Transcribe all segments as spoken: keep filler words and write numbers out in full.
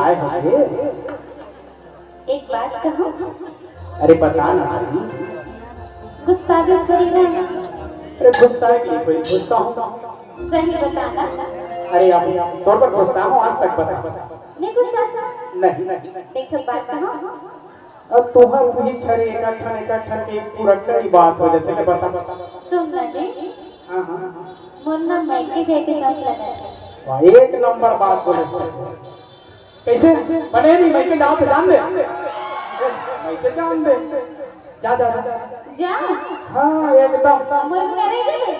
काय होगे? एक बात कहूँ? अरे बता ना भाई। गुस्सा भी करी ना। अरे गुस्सा की कोई गुस्सा हो। सही बता ना। अरे अब तोर पर गुस्सा हो आज तक बता। नहीं गुस्सा। नहीं। देख बात कहूँ। अब तुहर भी छरी एक ठन एक ठन के पूरा कई बात हो जाथे। ले बता। सुन ना जी। हाँ हाँ। मोर ना मायके जाए के शौक लगा है। वाह, एक नंबर बात बोले। कैसे? बने नहीं, मैं के जाओ तो जान दे। मैं के जान दे। जा, जा, जा। जा। हाँ, एकदम। मोर बिना रह जाबे।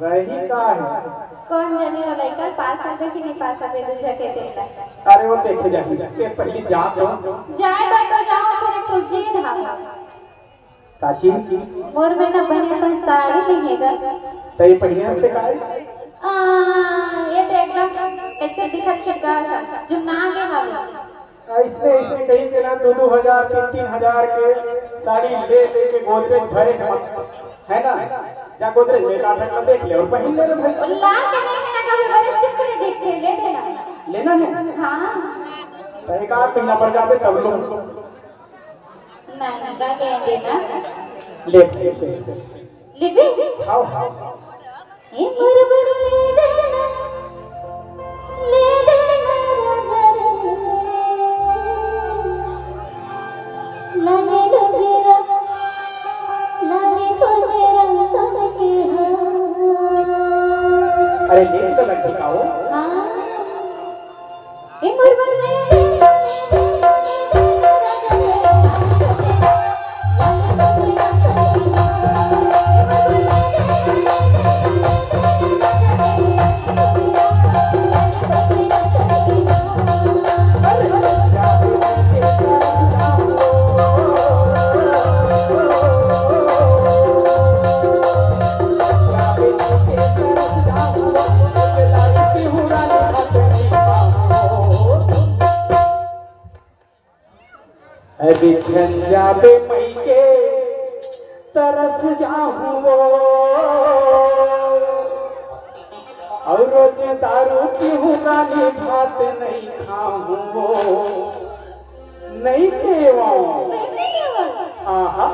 रही का है? कौन जाने वो लइका पास आबे कि नहीं पास आबे, दूजा के देता। अरे वो देखे जाके, ते पहली जा तो। जाए बर तो जाओ, फिर एक ठो जिद हा। काची? मोर में ना बने असन साड़ी नइ हे गा। त ये पहिने हस ते काय? आ, ये तो एकदम ऐसे दिखत हे गा, जुमना गे हवे। अइसने, अइसने कहीं के ना दो दो हजार, तीन तीन हजार के साड़ी ले, ले के गोदरेज भरे हे, है ना? जा गोदरेज में का फेंक देख ले और पहिन ले रे भाई। वो ला के नहीं है ना, कभी बने चुप के देख के ले लेना। लेना है? हाँ। तो एक आध महीना पर जाबे तब लो। नहीं, ला के देना। ले, ले, ले, ले। लेबे? हाव, हाव, हाव। ए मोर बर ले देना, ले देना राजा रे। लाने डोगरा, लाने कोने रंग सन के हार। अरे, ले तो लगता का हो? हाँ। अरे छन जाबे मइके तरस जाहूं वो, अउ रोज दारू पीहूं रानी भात नइ खाहूं वो, नइ देवंव। आहा।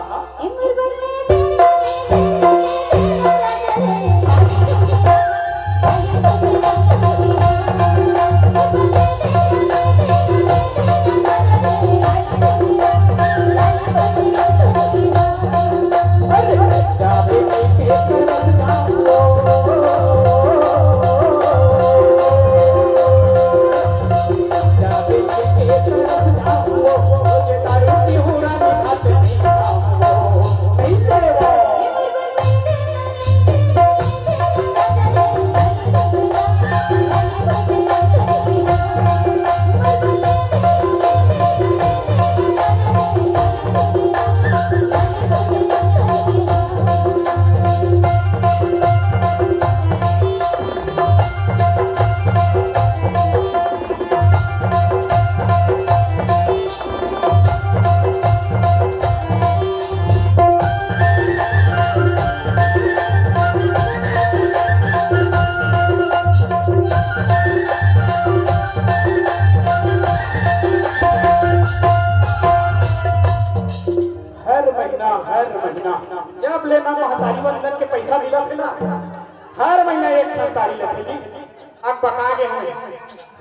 हर महीना, हर महीना जब ले ना महतारी वंदन के पैसा मिलत हे ना, हर महीना एक ठन साड़ी लेथे जी। अब बका गे हूँ।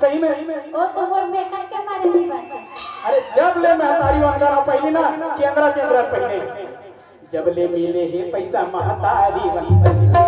सही में। ओ तो मोर मेकअप के मारे नहीं बाचे। अरे जब ले महतारी वंदन पहिने ना, चेंगरा चेंगरा पहिने। जब ले मिले हे पैसा महतारी वंदन के,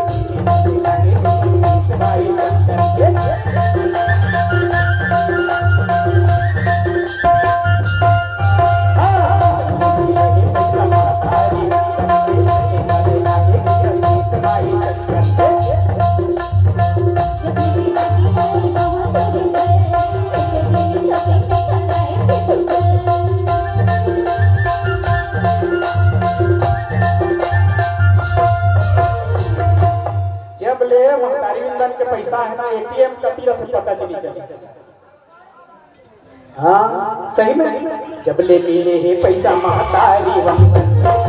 जब ले महतारी वंदन के पैसा हे ना, एटीएम कती रथे पता चली चली। हाँ, सही में। जब ले मिले हे पैसा महतारी वंदन के,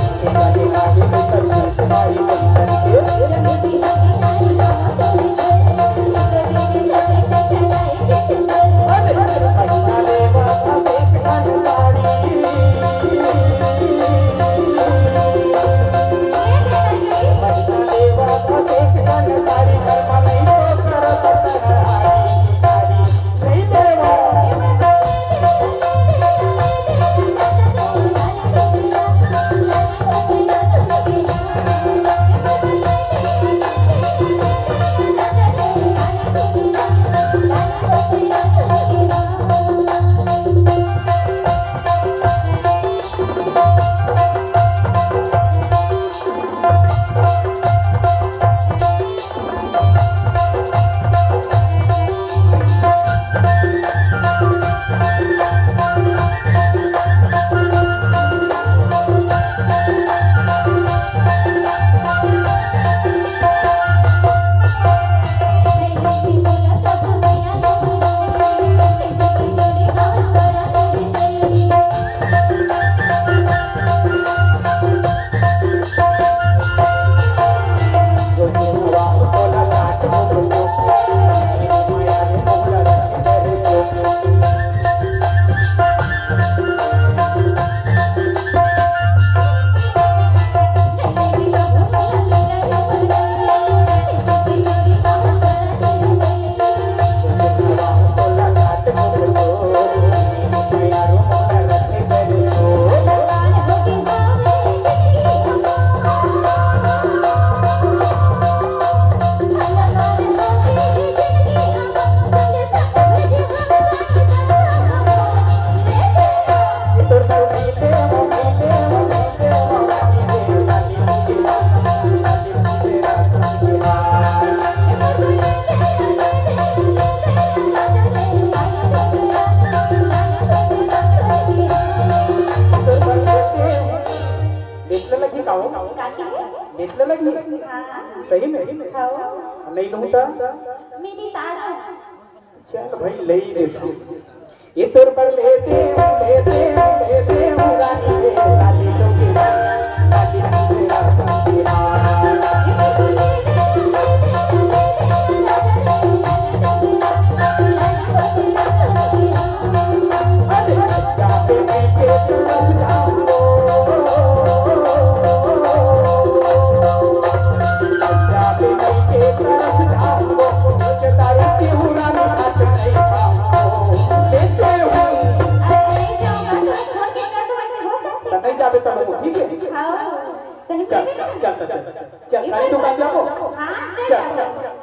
नहीं नूता। मेरी सारा। चल भाई, ले ही देता हूँ। ये तोर पर लेते हूँ, लेते हूँ, लेते हूँ, रानी रे, रानी तो की रानी, रानी तो की रानी। अरे, जाते मैं के तरफ जाऊँ। अरे, नहीं जाऊंगा, तो छोड़ के कर दो, ऐसे हो सकता है? नहीं जाबे तब, ठीक है? हाँ, सही में चल, भी ना। चल, चल, चल, चल, साड़ी दुकान जाबो। हाँ, चल चल, जाओ। चल।